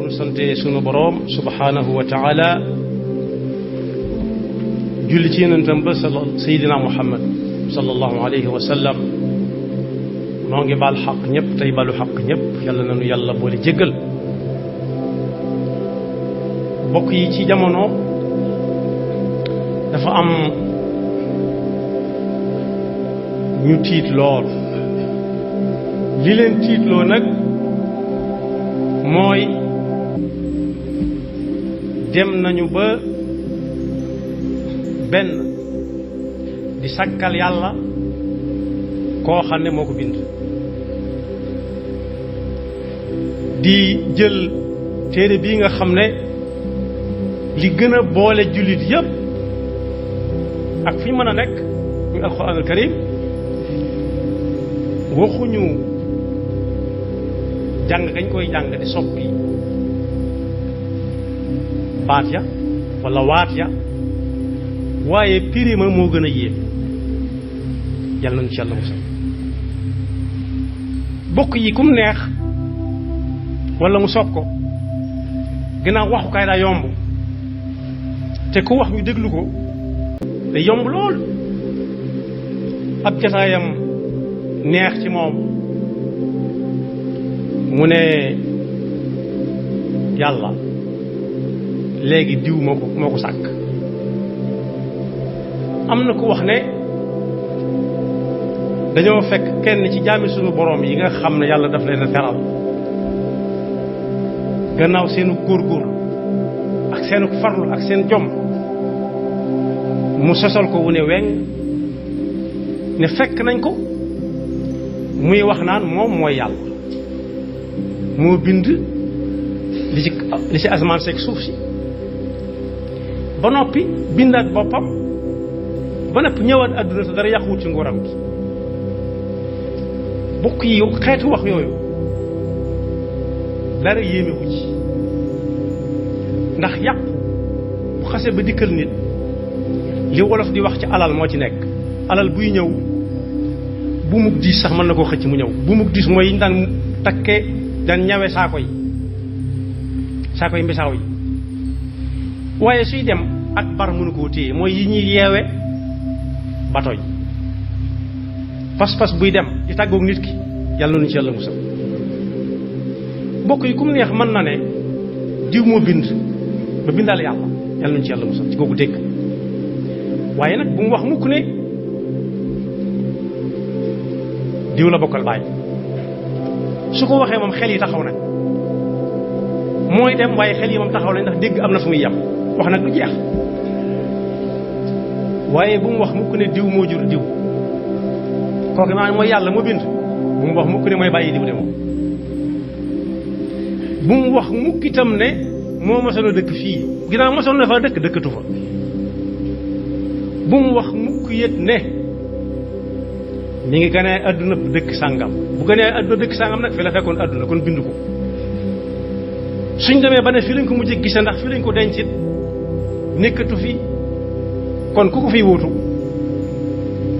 nu sante sunu boroom subhanahu wa taala julli ci yonentam ba sayidina muhammad sallallahu alayhi wa sallam noo ngi baal xaq ñëpp tey balu xaq ñëpp yàlla nanu yàlla boole jéggal bokk yi ci jamono dafa am ñu tiit lool li leen tiitloo nag mooy dem nañu ba benn di sàkkal yàlla koo xam ne moo ko bind di jël téere bii nga xam ne li gën a boole jullit yépp ak fi mën a nekk muy alxuraanul karim waxuñu jàng gañ koy jàng di soppi baat ya wala waat ya waaye pirima moo gën a yéem yàlla nañu ci yàlla musal bokk yi kum neex wala mu soob ko ginnaaw waxukaay daa yomb te ku wax ñu déglu ko day yomb lool ab jataayam neex ci moom mu ne yàlla léegi diw moo ko sàkk am na ku wax ne dañoo fekk kenn ci jaami sunu borom yi nga xam ne yàlla daf leen a teral gannaaw seenu góorgóor ak seenu farlu ak seen jom mu sosal ko wu ne weng ne fekk nañ ko muy wax naan moom mooy yàlla moo bind li ci asamaan seeg suuf si ba noppi bindaat boppam ba noppi ñëwaat àdduna te dara yàquwut ci nguuram gi bokk yi xeetu wax yooyu dara yéemewu ci ndax yàqu bu xase ba dikkal nit li wolof di wax ci alal moo ci nekk alal buy ñëw bu mug diis sax mën na koo xëcc mu ñëw bu mug diis mooy yi ñu daan takkee daan ñawe saako yi mbisaaw yi waaye suy dem ak bar mënu koo téye mooy yi ñuy yeewe bato yi pas-pas buy dem di tàggoog nit ki yàlla nañu ci yàlla musal bokk yi kum neex mën na ne diw moo bind ba bindaale yàlla yàlla nañu ci yàlla musal ci googu dégg waaye nag bu mu wax mukk ne diw la bokkal bàyyi su ko waxee moom xel yi taxaw nañ mooy dem waaye xel yi moom taxaw nañ ndax dégg am na fu muy yem wax nag du jeex waaye bu mu wax mukk ne diw moo jur diw kooku maanaam mooy yàlla moo bind bu mu wax mukk ne mooy bàyyi diw de moom bu mu wax mukk itam ne moo mosoon a dëkk fii ginnaaw mosoon na fa dëkkatu fa bu mu wax mukk yët ne mi ngi gane àdduna dëkk sàngam bu gane àdduna dëkk sàngam nag fi la fekkoon àdduna kon bind ko suñ demee ba ne fii lañ ko mujjee gise ndax fii lañ ko dencit nekkatu fi kon ku ko fiy wóotu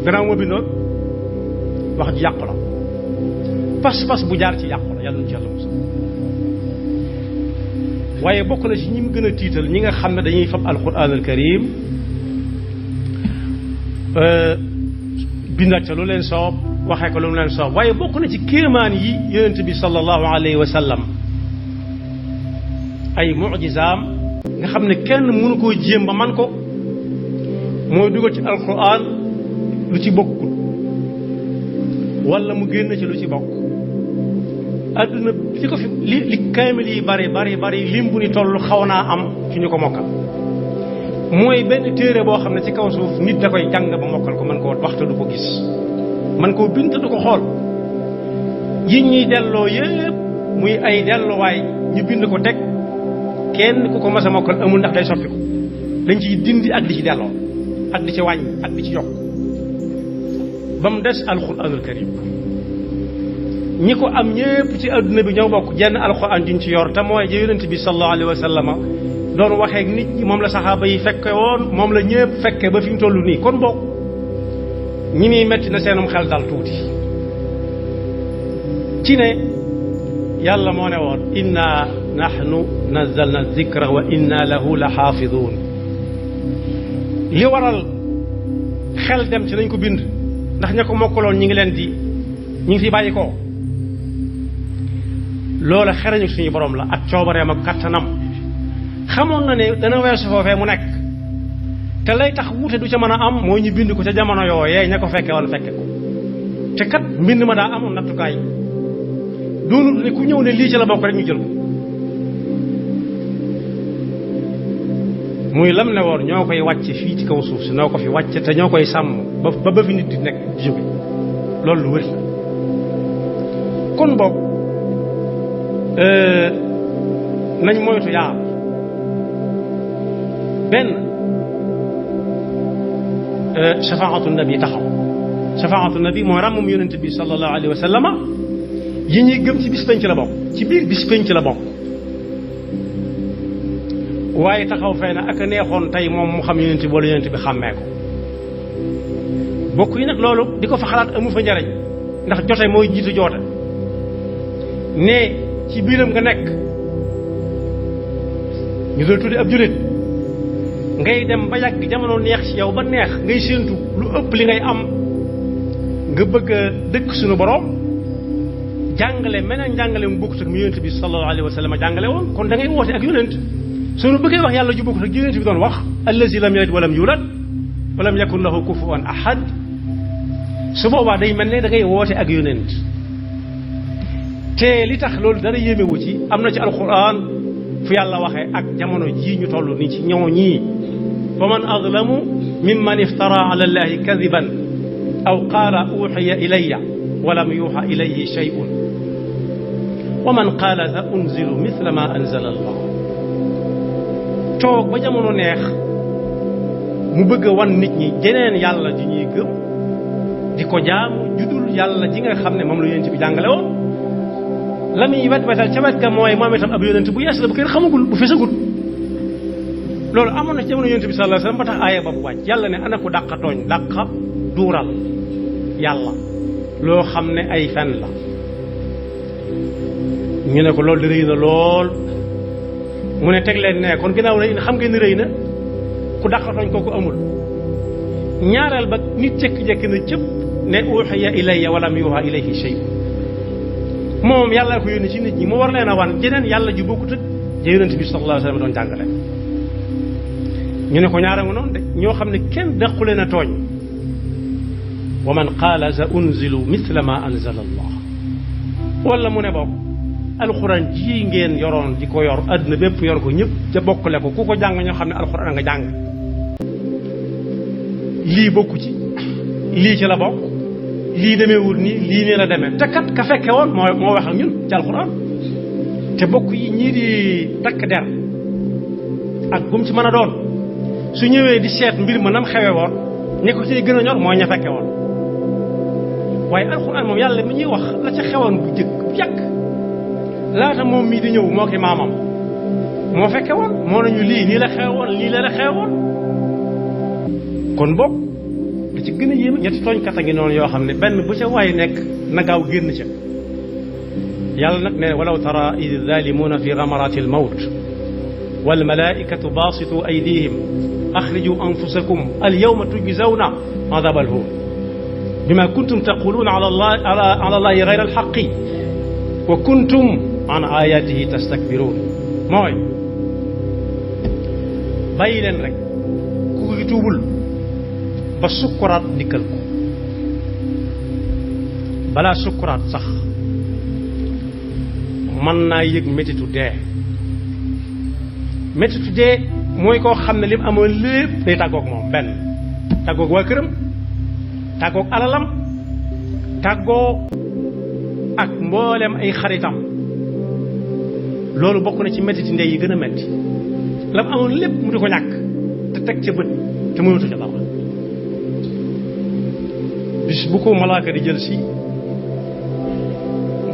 gannaaw moo bindoon wax ji yàqu la pas-pas bu jaar ci yàqu la yàlla nu ci yàlla musal waaye bokk na ci ñi mu gën a tiital ñi nga xam ne dañuy fab alquran al karim bindaat ca lu leen soob waxee ko lu leen soob waaye bokk na ci kéemaan yi yonent bi sallallahu alayhi wa sallam ay mujizaam nga xam ne kenn mënu koo jéem ba man ko mooy dugal ci alquran lu ci bokkul wala mu génn ci lu ci bokk adduna fi ko fi li kaamil yi bari lim bu ni toll xaw naa am ci ñu ko mokkal mooy benn téere boo xam ne ci kaw suuf nit da koy jàng ba mokkal ko mën koo waxta du ko gis man koo bind du ko xool yi ñuy delloo yépp muy ay delluwaay ñu bind ko teg kenn ku ko mas a mokkal amul ndax day soppi ko dañ ciy dindi ak di ci delloo ak di ci wàññi ak di ci yokk ba mu des alquranul karim ñi ko am ñépp ci adduna bi ñoo bokk jenn alquran juñ ci yor te mooy ja yonent bi sallallahu alayhi wa sallam doon waxee ak nit ñi moom la saxaaba yi fekke woon moom la ñépp fekke ba fi mu toll nii kon bokk ñi muy metti na seenum xel dal tuuti ci ne yàlla moo ne woon inna nahnu nazzalna dhikra wa inna lahu la xaafidun li waral xel dem ci nañ ko bind ndax ña ko mokkaloon ñi ngi fi bàyyi ko loola xereñu suñu borom la ak coobareem ak kattanam xamoon na ne dana weesu foofee mu nekk te lay tax wuute du ca mën a am mooy ñu bind ko ca jamono yooyee ña ko fekke woon fekke ko te kat mbind ma daa amoon nattukaay doonul ne ku ñëw ne lii ci la bokk rek ñu jël ko muy lam ne woon ñoo koy wàcce fii ci kaw suuf si noo ko fi wàcce te ñoo koy sàmm ba fi nit di nekk di jóge loolu lu wér la kon boog nañ moytu yaar benn shafaatu nabi taxaw shafaatu nabi mooy ràmmum yonente bi sallallahu alayhi wa sallama yi ñuy gëm ci bis penc la bokk ci biir bis penc la bokk waaye taxaw fay na ak a neexoon tey moom mu xam yonente bi wala yonente bi xàmmee ko bokk yi nag loolu di ko fa xalaat amu fa njariñ ndax jote mooy jiitu joote ne ci biiram nga nekk ñu doon tudde ab jullit ngay dem ba yàgg jamono neex ci yow ba neex ngay séentu lu ëpp li ngay am nga bëgg a dëkk suñu borom jàngale meneen jàngale mu bokkut ak mu yonent bi sallallahu alayhi wa sallam jàngale woon kon da ngay woote ak yonent suñu bëggee wax yàlla ju bokkut ak yonent bi doon wax allazi lam yalid walam yulad walam yakun lahu kufuwan ahad su boobaa day mel ne da ngay woote ak yonent te li tax loolu dara yéemewu ci am na ci alquran fu yàlla waxee ak jamono jii ñu toll nii ci ñëw ñii wa man azlamu mimman iftara ala allahi kadiban aw qaala uxiya ilayya wa lam yuuxa ilayhi shay'un wa man qaala sa unzilu mithla ma anzala allah toog ba jamono neex mu bëgg a wan nit ñi jeneen yàlla ji ñuy gëm di ko jaamu judul yàlla ji nga xam ne moom la yonent bi jàngale woon la muy wetal ca wet ga mooy moom itam ab yonent bu yees la bu kenn xamagul bu fesagul loolu amoon na ci jamono yonent bi sallallahu alayhi wasallam ba tax aaya ba bu wàcc yàlla ne ana ko dàqa tooñ dàqa duural yàlla loo xam ne ay fen la ñu ne ko loolu di rëy na lool mu ne teg leen ne kon ginnaaw rëy na xam ngeen ni rëy na ku dàqa tooñ kooku amul ñaareel ba nit jékki-jékki na cëpp ne uxiya ilayya walam yuuxa ilayhi shay moom yàlla ko yónni ci nit ñi mu war leen a wan jeneen yàlla ju bokkut ak ja yonent bi sallallahu alayhi wasallam doon jàngale ñu ne ko ñaara nga noonu de ñoo xam ne kenn dàqu leen a tooñ wa man qaala sa unzilu mithla ma anzala allah wala mu ne bokk alxuraan ji ngeen yoroon di ko yor àdduna bépp yor ko ñëpp ca bokkale ko ku ko jàng ñoo xam ne alxuraan nga jàng lii bokku ci lii ci la bokk lii demeewul nii lii nii la demee te kat ka fekke woon moo wax ak ñun ci alxuraan te bokk yi ñii di takk der ak gum ci mën a doon su ñëwee di seet mbir ma nam xewe woon ñi ko ciy gën a ñor mooy ña fekke woon waaye alxuraan moom yàlla mi ñuy wax la ca xewoon bu jëkk bu yàgg laata moom mii di ñëw moo ki maamam moo fekke woon moo nañu lii nii la xewoon lii la xewoon kon bokk li ci gën a yéeme ñetti tooñkat a ngi noonu yoo xam ne benn bu ca waay nekk na gaaw génn ca yàlla nag ne walaw tara id zalimuna fi gamarati almawt walmalaikatu basitu aydihim axriju anfusakum alyawma tujzawna adab alhun bima kuntum taquluna ala allahi gayra alxaqi wa kuntum an ayatihi tastakbirun mooy bàyyi leen rek ku ko tuubul ba sukkuraat dikkal ko balaa sukkuraat sax mën naa yëg métitu dee métitu dee mooy koo xam ne li mu amoon lépp day tàggoog moom benn tàggoog waa këram tàggoog alalam tàggoo ak mboolem ay xaritam loolu bokk na ci métiti ndey yi gën a metti la mu amoon lépp mu di ko ñàkk te teg ca bët te mënatu ca dara bis bu ko malaaka di jël si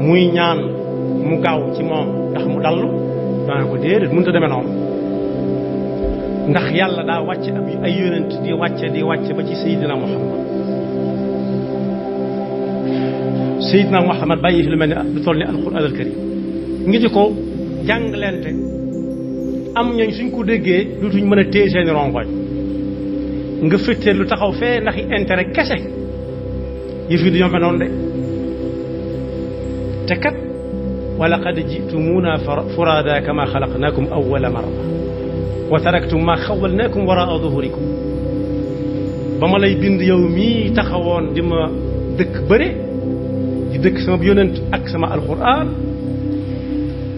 muy ñaan mu gaaw ci moom ndax mu dallu daana ko déedéet mënut a demee noonu ndax yàlla daa wàcce ab ay yonent di wàcce ba ci Seydina Muhammad bàyyi fi lu mel ni lu toll ni alquran al karim ngi di ko jàngalante am ñooñ suñ ko déggee dutuñ mën a téye seeni rongoñ nga féttee lu taxaw fee ndax intérêt kese yëf yi du ñoom noonu de te kat wa laqad ji'tumuuna furaada kama xalaqnaakum awwala marra wa taraktum ma xawwalnaakum waraa zuhurikum ba ma lay bind yow mii taxawoon di ma dëkk bëre di dëkk sama yonent ak sama alquran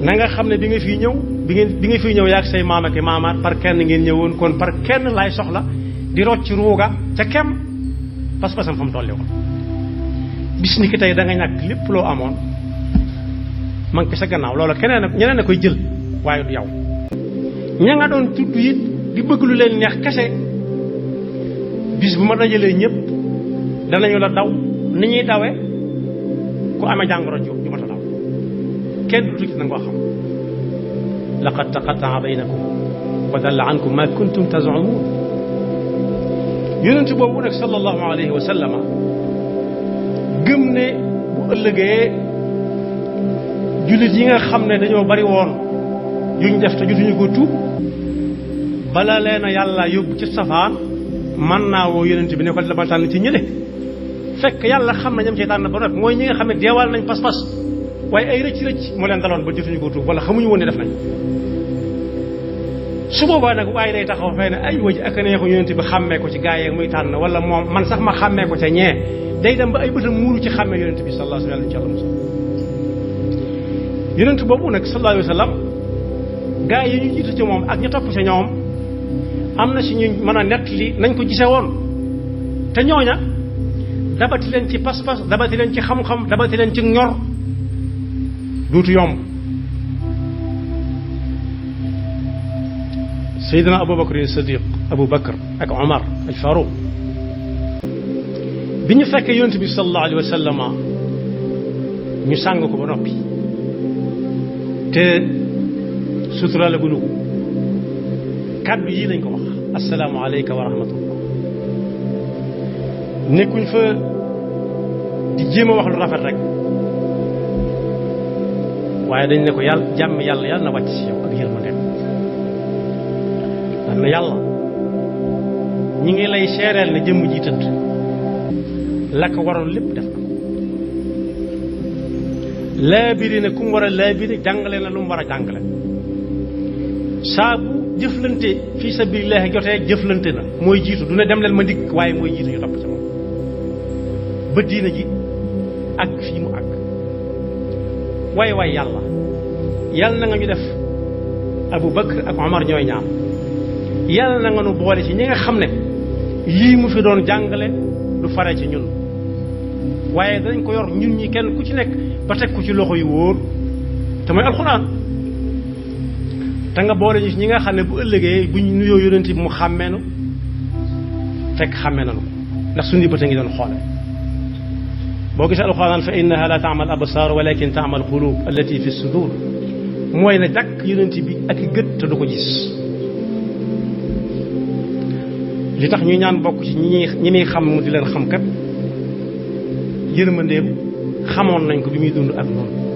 na nga xam ne bi nga fiy ñëw bi nga fiy ñëw yaag say maam ak maamaat par kenn ngeen ñëwoon kon par kenn laay soxla di rocc ruuga ca kem pas-pasam fa mu tolli woon bis ni ki tey da nga ñàkk lépp loo amoon man ko sa gannaaw loolu ñeneen a koy jël waaye du yow ña nga doon tudd it di bëgg lu leen neex kese bis bu ma dajalee ñëpp danañu la daw ni ñuy dawe ku amee jàngoro ju ma ta daw kenn du tuuti na nga ko xam laqad taqatta'a baynakum wa dalla ankum ma kuntum tazumun yonent boobu nag sallallahu alayhi wa sallama gëm ne bu ëllëgee jullit yi nga xam ne dañoo bari woon yuñ def te jotuñu ko tuub bala leen a yàlla yóbbu ci safaan man naa woo yonent bi ne ko dama tànn ci ñële fekk yàlla xam na ñam ci tànn ba noppi mooy ñi nga xam ne deewal nañ pas-pas waaye ay rëcc moo leen daloon ba jotuñu ko tuub wala xamuñu woon ne def nañ su boobaa nag waaye day taxaw fay ne ay waji ak neexu yonent bi xàmmee ko ci gaa yeeg muy tànn wala moom man sax ma xàmmee ko ca ñee day dem ba ay bëtam muuru ci xàmmee yonent bi sallallahu alayhi wa sallam yonent boobu nag sallallahu alayhi wa sallam gaa yi ñu jiitu ci moom ak ñu topp ca ñoom am na si ñu mën a nettali nañ ko gise woon te ñooña dabati leen ci pas-pas dabati leen ci xam-xam dabati leen ci ñor duutu yomb Seydina Aboubacar Sadiq Aboubacar ak Omar al Farouq bi ñu fekkee yonent bi sallallahu alayhi wa sallam ñu sàng ko ba noppi te sutura la gunu ko kàddu yii lañ ko wax assalaamu aleyka wa rahmatullah nekkuñ fa di jéem a wax lu rafet rek waaye dañ ne ko yàlla jàmm yàlla na wàcc si yow ak yërmande am na yàlla ñi ngi lay seereel ne jëmm ji tëdd la ko waroon lépp def na ko laabiri ne ku mu war a laabiri jàngale na lu mu war a jàngale saa bu jëflante fii sabilillahi jotee jëflante na mooy jiitu du ne dem leen ma dikk waaye mooy jiitu ñu topp ci moom ba diina ji ak fii mu àgg waay yàlla na nga ñu def Abu Bakr ak Omar ñooy ñaar yàlla na nga nu boole ci ñi nga xam ne lii mu fi doon jàngale du fare ci ñun waaye danañ ko yor ñun ñi kenn ku ci nekk ba teg ko ci loxo yu wóor te mooy alxuraan te nga boole ñu ci ñi nga xam ne bu ëllëgee bu ñu nuyoo yonent bi mu xàmmeenu fekk xàmmee nanu ko ndax suñu bët a ngi doon xoole boo gisee alxuraan fa innaha la taamal absaar walakin taamal qulub allati fi sudur mooy na jàkk yonent bi ak i gët te du ko gis li tax ñuy ñaan bokk ci ñi muy xam mu di leen xam kat yërmandeem xamoon nañ ko bi muy dund ak noonu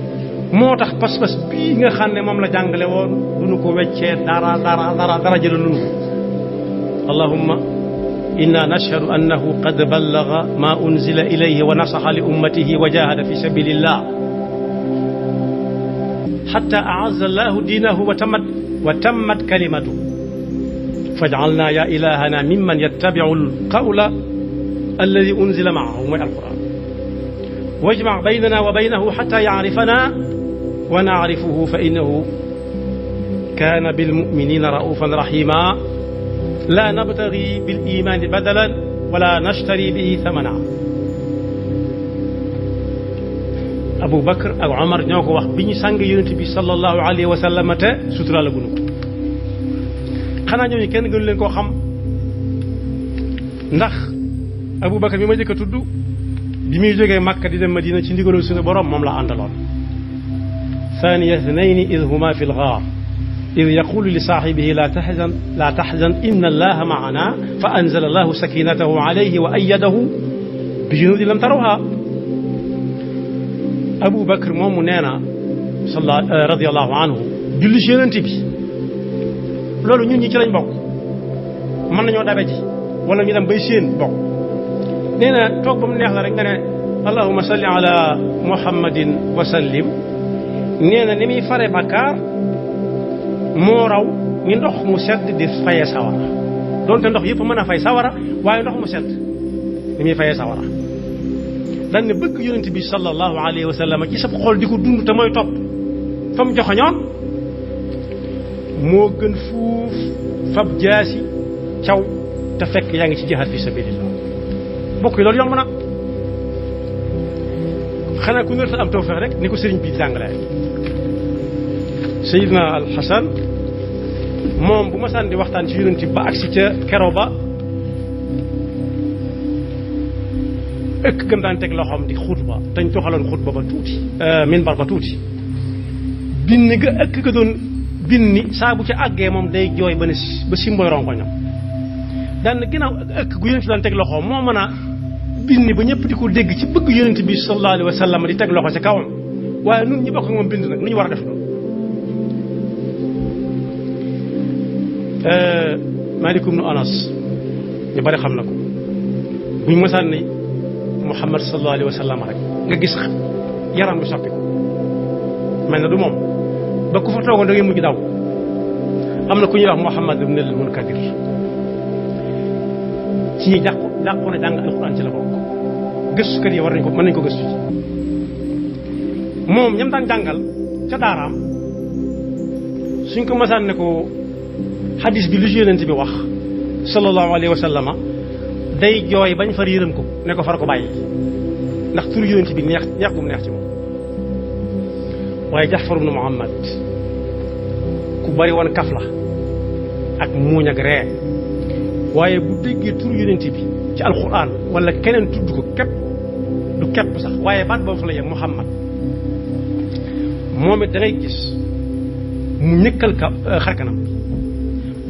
moo tax pas-pas bii nga xam ne moom la jàngale woon du nu ko weccee dara jëla nunu allahumma inna nashhadu annahu qad ballaga ma unzila ilayhi wa nasaxa li ummatihi wa jahada fi sabilillah hatta a'azza allahu diinahu wa tammat kalimatu faj'alna ya ilahana mimman yattabi'u alqawla alladi unzila ma'ahu mooy alquran wajma' baynana wa baynahu hatta ya'rifana wa na'rifuhu fa innahu kana bil mu'minina ra'ufan rahima la nabtaghi bil imani badalan wala nashtari bihi thamana Abu Bakr ak Omar ñoo ko wax bi ñu sàng yonent bi sallallahu alayhi wa sallam te sutura la gunu ko xanaa ñooñu kenn gënu leen koo xam ndax Abu Bakr mi ma jëkk a tudd bi muy jógee Makka di dem Madina ci ndigalul suñu borom moom la àndaloon thaniya ithnayni id huma fi lgaar id yaqulu li saaxibihi la taxzan inna allaha maana fa anzala allahu sakinatahu alayhi wa ayyadahu bi junudin lam tarawha Abu Bakr moomu nee na radiyallahu anhu julli ci yonent bi loolu ñun ñi ci lañ bokk mën nañoo dabe ji wala ñu dem bay séen bokk nee na toog ba mu neex la rek nga ne allahumma salli ala muhammadin wa sallim nee na ni muy fare bàkkaar moo raw ni ndox mu sedd di faye sawara donte ndox yëpp mën a fay sawara waaye ndox mu sedd ni muy fayee sawara dañ ne bëgg yonent bi sallallahu alayhi wa sallam ci sa xol di ko dund te mooy topp fa mu joxoñoon moo gën fuuf fab jaasi caw te fekk yaa ngi ci jihaad fi sabilillah bokk yi loolu yomb na xanaa ku nërta am tawfeex rek ni ko sëriñ bi jàngalee Seydina Al Hasan moom bu ma sànni di waxtaan ci yonent ba agsi ca kero ba ëkk gëm daan teg loxoom di xutba dañ toxaloon xutba ba tuuti minbar ba tuuti binni ga ëkk ga doon binni saa bu ci àggee moom day jooy ba ne ba simboy ronkoñam daan na ginnaaw ëkk gu yonent daan teg loxoom moo mën a binni ba ñëpp di ko dégg ci bëgg yonent bi sallallahu alayhi wa sallam di teg loxo ci kawam waaye nun ñi bokk ak moom bind nag nu ñu war a def noonu Maalik ibnu Anas ñu bari xam na ko buñ mësaan ni Muhammad sallallahu alayhi wa sallam rek nga gis yaram bi soppi ko mel na du moom ba ku fa toogoon da ngay mujj daw am na ku ñuy wax Muhammad ibn al-Munkadir ci ñi dàqu na jàng alxuraan ci la bokk gëstukat yi war nañ ko mën nañ ko gëstu ci moom ñam daan jàngal ca daaraam suñ ko masaan ne ko xadis bi lu ci yonent bi wax sallallahu alayhi wa sallama day jooy bañ far yërëm ko ne ko far ko bàyyi ndax tur yonent bi neex bu mu neex ci moom waaye Jaafar ibnu Muhammad ku bari woon kaf la ak muuñ ak ree waaye bu déggee tur yonent bi ci alquran wala keneen tudd ko képp du képp sax waaye baat boobu fa la yem Muhammad moom it da ngay gis mu ñëkkal ka xarkanam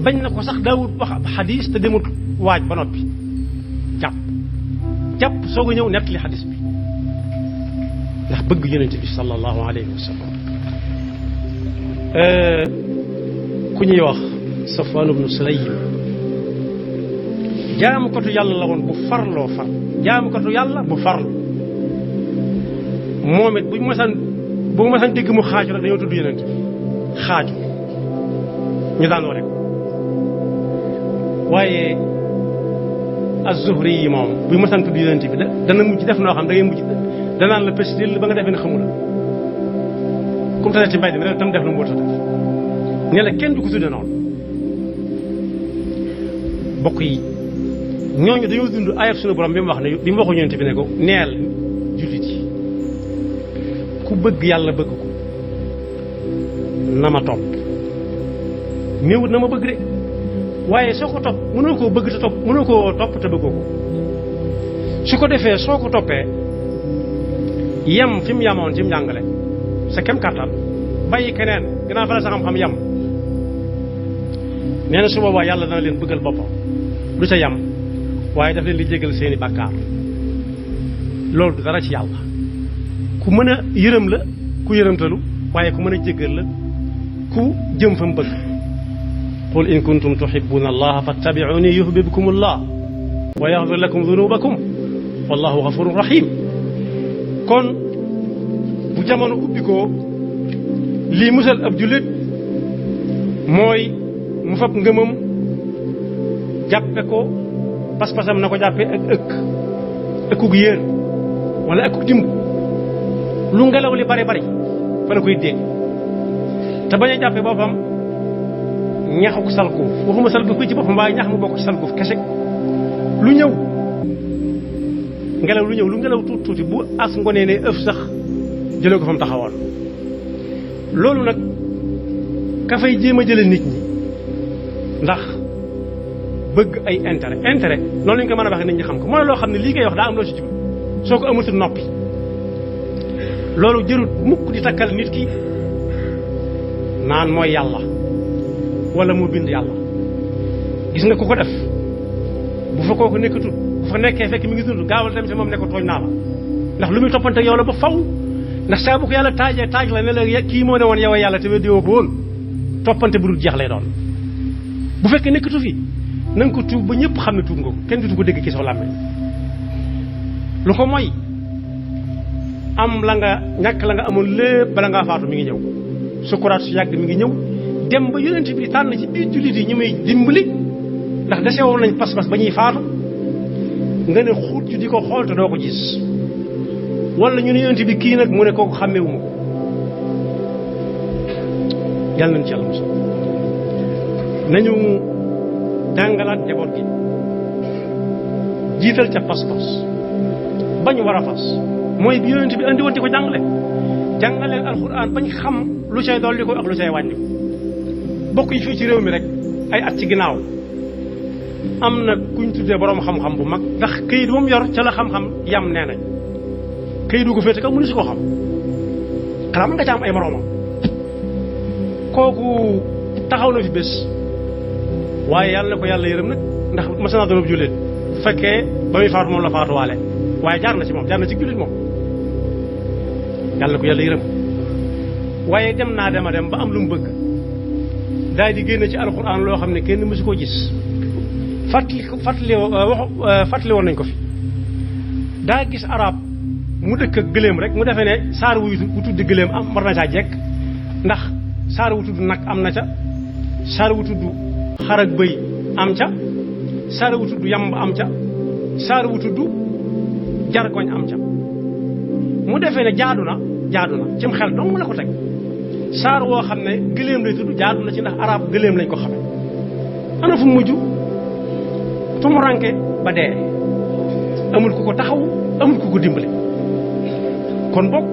bañ na ko sax daawut wax ab xadis te demut waaj ba noppi jàpp soog a ñëw nettali xadis bi ndax bëgg yonent bi sallallahu alayhi wa sallam ku ñuy wax Safwan ibnu Sulaym jaamukatu yàlla la woon bu farloo far jaamukatu yàlla bu farlu moom it bu ma masaan dégg mu xaaju rek dañoo tudd yonent bi xaaju ñu daanoo rek waaye az-Zuhri yi moom bu ma sant tudd yonent bi dana mujj def noo xam da ngay mujj danaan la pes ba nga defee ne xamula comme tane ci mbay mi rek tam def lu mu war a def ne la kenn du ko tudde noonu bokk yi ñooñu dañoo dund ayat sunu borom bi mu wax ne bi mu waxu yonent bi ne ko neel jullit yi ku bëgg yàlla bëgg ko na ma topp néewut na ma bëgg de waaye soo ko topp mënoo koo bëgg te topp mënoo koo topp te bëggoo ko su ko defee soo ko toppee yem fi mu yamoon ci mu jàngale sa kem kàttan bàyyi keneen gannaaw fa la sa xam-xam yem nee na su boobaa yàlla dana leen bëggal boppam du ca yem waaye daf leen di jégal seeni bàkkaar loolu du dara ci yàlla ku mën a yërëm la ku yërëmtalu waaye ku mën a jégal la ku jëm fa mu bëgg qul in kuntum tuhibbuna allaha fattabi'uni yuhbibkum allah wa yaghfir lakum dhunubakum wallahu ghafurur rahim kon bu jamono ubbikoo lii musal ab jullit mooy mu fab ngëmam jàppe ko pas-pasam na ko jàppe ak ëkkug yéer wala ëkkug dimb lu ngelaw li bari bari fa la koy dégg te bañ a jàppe boppam ñaxuk salkuuf waxuma salkuuf ko ci boppam waaye ñax mu bokk ci salkuuf kese lu ñëw ngelaw lu ñëw lu ngelaw tuuti tuuti bu as ngonee ne ëf sax jëlee ko fa mu taxawoon loolu nag ka fay jéem a jële nit ñi ndax bëgg ay intérêt noonu lañu ko mën a waxee nit ñi xam ko mooy loo xam ne lii ngay wax daa am loo ci jublu soo ko amutul noppi loolu jërut mukk di takkal nit ki naan mooy yàlla wala moo bind yàlla gis nga ku ko def bu fa kooku nekkatul bu fa nekkee fekk mi ngi dund gaawal dem si moom ne ko tooñ naa la ndax lu muy toppante yow la ba faw ndax saa bu ko yàlla taaj la ne la kii moo ne woon yow yàlla te weddi woo ko woon toppante bu dul jeex lay doon bu fekkee nekkatu fi na nga ko tuub ba ñëpp xam ne tuub nga ko kenn dutu ko dégg ci sa làmmiñ lu ko mooy am la nga ñàkk la nga amoon lépp bala ngaa faatu mi ngi ñëw sukuraat su yàgg mi ngi ñëw dem ba yonent bi tànn ci biir jullit yi ñu may dimbali ndax dese woon nañ pas-pas ba ñuy faatu nga ne xuut ci di ko xool te doo ko gis wala ñu ne yonent bi kii nag mu ne kooku xàmmewuma ko yàlla nañ ci yàlla mos nañu jàngalaat njaboot gi jiital ca pas-pas bañ war a fas mooy bi yonent bi andi woon di ko jàngale alxuraan bañ xam lu cay dolli ko ak lu cay wàññi ko bokk yi fii ci réew mi rek ay at ci ginnaaw am na kuñ tuddee boroom xam-xam bu mag ndax këyit moom yor ca la xam-xam yam nee nañ këyit du ko féete kaw mënu si ko xam xanaa mën nga ca am ay moroomam kooku taxaw na fi bés waaye yàlla na ko yàlla yërëm nag ndax mas naa doon jullit bu fekkee ba muy faatu moom la faatuwaale waaye jaar na ci moom jaar na ci jullit moom yàlla na ko yàlla yërëm waaye dem naa dem a dem ba am lu mu bëgg daal di génne ci alxuraan loo xam ne kenn mësu koo gis fàttali woon nañ ko fi daa gis arab mu dëkk ak gëléem rek mu defee ne saar wu tudd gëléem am war na caa jekk ndax saar wu tudd nag am na ca saar wu tudd xar ak bëy am ca saar wu tudd yamb am ca saar wu tudd jargoñ am ca mu defee ne jaadu na cim xel dong la ko teg saar woo xam ne gëléem lay tudd jaadu na ci ndax arab gëléem lañ ko xame ana fu mujj tumuranke ba dee amul ku ko taxaw amul ku ko dimbale kon bokk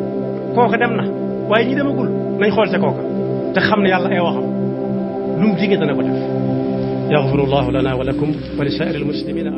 kooka dem na waaye ñi demagul nañ xool ca kooka te xam ne yàlla ay waxam lu mu digee dana ko def yaxfirullahu lana wa lakum wa li saa'iril muslimina